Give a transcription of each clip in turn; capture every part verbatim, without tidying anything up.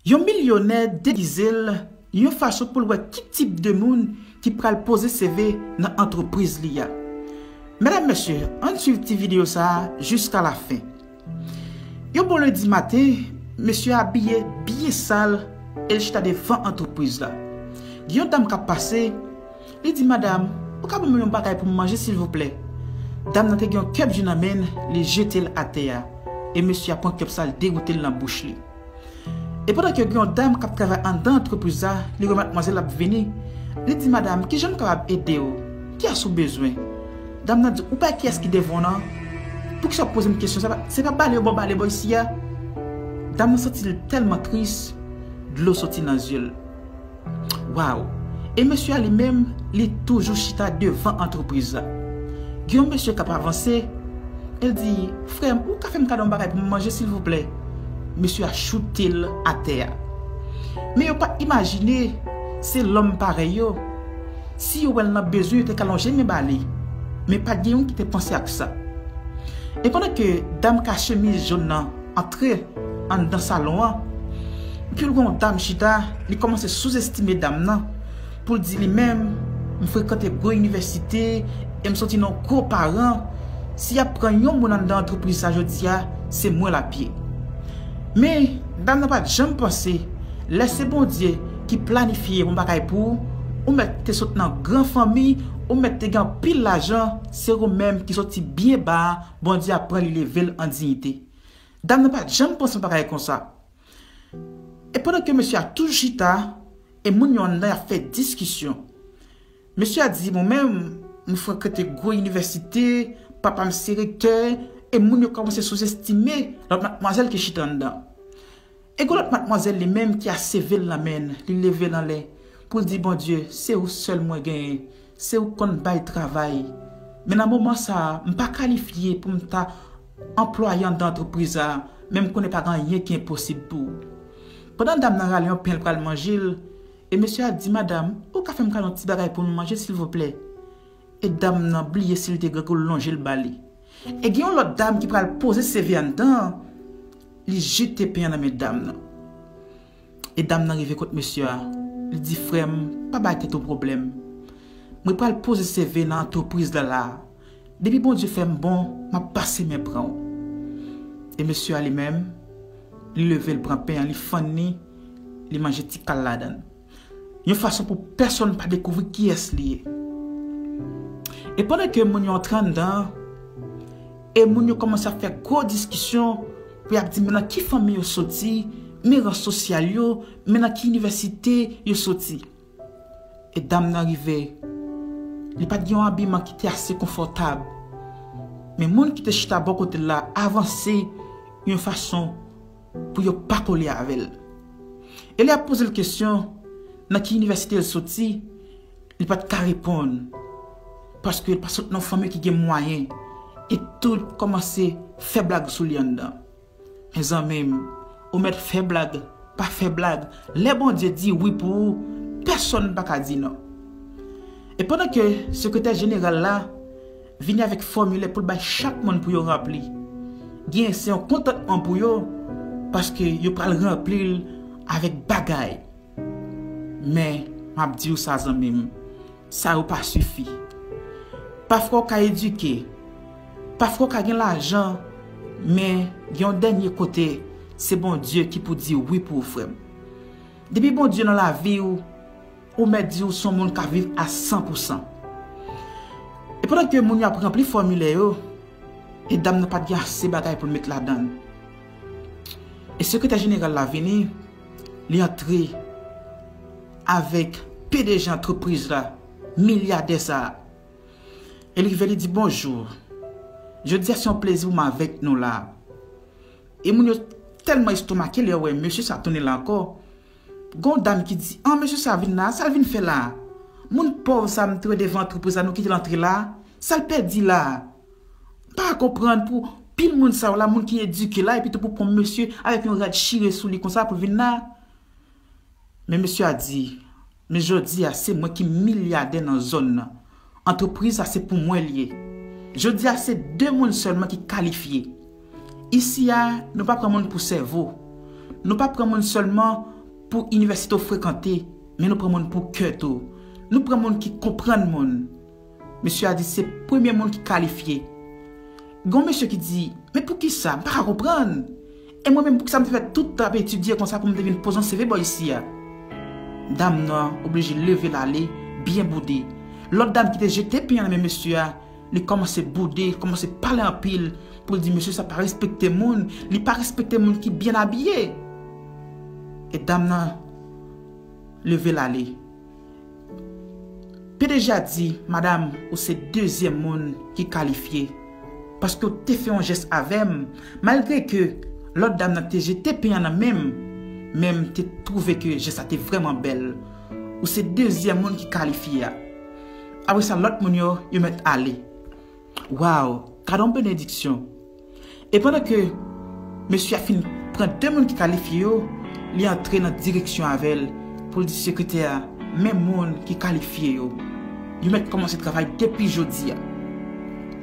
Yon milyonè degize l yon fason pou l wè ki tip de moun ki pral poze C V nan antrepriz li a. Medam, mesye, ann swiv ti videyo sa a jiska lafen. Yon bon lendi maten, mesye a abiye byen sal e l chita devan antrepriz la. Gen yon dam k ap pase, li di, "Madam, ou ka ban mwen yon bagay pou m manje, silvouplè?" Dam nan te gen yon kèp ji nan men l, li jete l atè a. E mesye a pran kèp sa, l degoute l nan bouch li. E pandan ke gen yon dam k ap travay anndan antrepriz la, li wè madmwazèl ap vini, li di, "Madam, kijan m kapab ede w? Kiyès ou bezwen?" Dam nan di, "Ou pa wè kiyès ki devan w nan? Poukisa w ap poze m kesyon sa? Se pa bale yo ba w bale bò isi a?" Dam nan santi l tèlman tris, dlo soti nan zye l. Waw! E mesye a li menm, li toujou chita devan antrepriz la. Gen yon mesye k ap avanse, e l di, "Frè m, ou ka fè m kado yon bagay pou m manje, silvouplè?" Mesye a choute l atè a. Men yo pa t imajine se lòm parèy yo. Si yo wè l nan bezwen, yo te ka lonje men ba li. Men pa t gen youn ki te panse ak sa. E pandan ke dam ka chemiz jòn nan antre anndan salon an, ke l wè yon dam chita, li kòmanse souzestime dam nan, pou l di li menm, "M frekante gwo inivèsite, e m soti nan gwo paran, si y ap pran yon moun anndan antrepriz sa jodi a, se mwen l ap ye." Men, dam nan pa t janm panse, lè se Bondye ki planifye yon bagay pou ou, ou mèt te sot nan gran fanmi, ou mèt te gen anpil lajan, se ou menm ki soti byen ba a, Bondye ap pran li leve l an diyite. Dam nan pa t janm panse yon bagay konsa. E pandan ke mesye a toujou chita, e moun yo anndan y ap fè diskisyon. Mesye a di, "Mwen menm, m frekante gwo inivèsite, papa m se rektè," e moun yo kòmanse souzestime lòt madmwazèl ki chita anndan. E gen lòt madmwazèl li menm ki a seve l nan men l, li leve l anlè pou l di, "Bondye, se ou sèl mwen genyen, se ou k konn bay travay. Men nan moman sa a, m pa kalifye pou m ta anplwaye anndan antrepriz la, men m konnen pa gen anyen ki enposib pou ou." Pandan dam nan rale yon pen l pral manje l, e mesye a di, "Madam, ou ka fè m kado yon ti bagay pou m manje, silvouplè?" E dam nan bliye si l te grangou, l lonje l ba li. E gen yon lòt dam ki pral poze C V anndan an, li jete pen an nan men dam nan. E dam nan rive kot mesye a, li di, "Frè m, pa bay tèt ou pwoblèm. Mwen pral poze C V nan antrepriz la la a. Depi Bondye fè m bon, m ap pase men pran w." E mesye a li menm, li leve, l pran pen an, li fann li, li manje ti kal ladan l. Yon fason pou pèsonn pa dekouvri kiyès li ye. E pandan ke moun yo antre anndan an, e moun yo kòmanse ap fè gwo diskisyon pou y ap di men nan ki fanmi yo soti, men ran sosyal yo, men nan ki inivèsite yo soti. E dam nan rive, li pa t gen yon abiman ki te ase konfòtab. Men moun ki te chita bò kote l la avanse yon fason pou yo pa kole avè l. E lè y ap poze l kesyon nan ki inivèsite l soti, li pa t ka reponn, paske l pa sot nan yon fanmi ki gen mwayen, e tout kòmanse fè blag sou li anndan. Mezanmi m, ou mèt fè blag, pa fè blag, lè Bondye di wi pou ou, pèsonn pa ka di non. E pandan ke sekretè jeneral la vini avèk fòmilè pou l bay chak moun pou yo ranpli, genyen se yon kontantman pou yo, paske yo pral ranpli l avèk bagay. Men, m ap di w sa, zanmi m, sa yo pa sifi. Pafwa w ka edike, pafwa w ka gen lajan, men gen yon dènye kote, se Bondye ki pou di wi pou ou, frè m. Depi Bondye nan lavi w, ou mèt di w se yon moun k ap viv a san pou san. E pandan ke moun yo ap ranpli fòmilè yo, e dam nan pa t gen ase bagay pou l met ladan l. E sekretè jeneral la vini, li antre avèk P D G antrepriz la, milyadè sa a. E li rive, li di, "Bonjou. Jodi a se yon plezi pou m avèk nou la." E moun yo tèlman estomake lè yo wè mesye sa tounen la ankò. Gon dam ki di, "An, mesye sa vin la, sa l vin fè la? Moun pòv sa m te wè devan antrepriz la, nou kite l antre la? Sa l pèdi la?" M pa konprann pou pil moun sa yo la, moun ki edike la, epi tou pou pran mesye avèk yon rad chire sou li konsa pou l vin la. Men mesye a di, "Men jodi a, se mwen ki milyadè nan zòn nan. Antrepriz sa se pou mwen l ye. Jodi a, se de moun sèlman ki kalifye. Isi a, nou pa pran moun pou sèvo. Nou pa pran moun sèlman pou inivèsite w frekante, men nou pran moun pou kè tou. Nou pran moun ki konprann moun. Mesye a di se premye moun ki kalifye. Gen yon mesye ki di, men poukisa? M pa ka konprann. E mwen menm, poukisa m te fè tout tan ap etidye konsa pou m te vin poze yon C V bò isi a? Dam nan oblije leve l ale, byen boude. Lòt dam ki te jete pen an nan men mesye a, li kòmanse boude, li kòmanse pale anpil pou l di mesye sa pa respekte moun, li pa respekte moun ki byen abiye. E dam nan leve l ale. P D G a di, madam, ou se dezyèm moun ki kalifye. Paske w te fè yon jès avè m, malgre ke lòt dam nan te jete pen an nan men m, men m te twouve ke jès la te vrèman bèl. Ou se dezyèm moun ki kalifye a. Apre sa, lòt moun yo, yo mèt ale. Waw, gade yon benediksyon! E pandan ke mesye a fin pran de moun ki kalifye yo, li antre nan direksyon avè l pou l di sekretè a, men moun ki kalifye yo. Yo mèt kòmanse travay depi jodi a.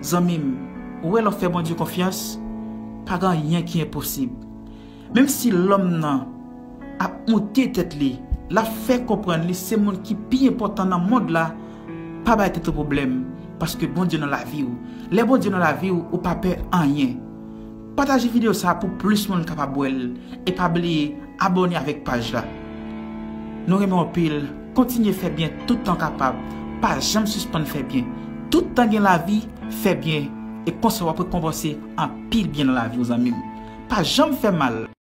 Zanmi m, ou wè lè w fè Bondye konfyans, pa gen anyen ki enposib. Menm si lòm nan ap moute tèt li, l ap fè konprann li se moun ki pi enpòtan nan mond la, pa bay tèt ou pwoblèm, paske Bondye nan lavi w. Lè Bondye nan lavi w, ou pa pè anyen. Pataje videyo sa a pou plis moun kapab wè l, e pa bliye abòne avèk paj la. Nou renmen w anpil, kontinye fè byen tout tan w kapab, pa janm sispann fè byen. Tout tan gen lavi, fè byen, e konsa w ap rekonpanse anpil byen nan lavi w, zanmi m. Pa janm fè mal.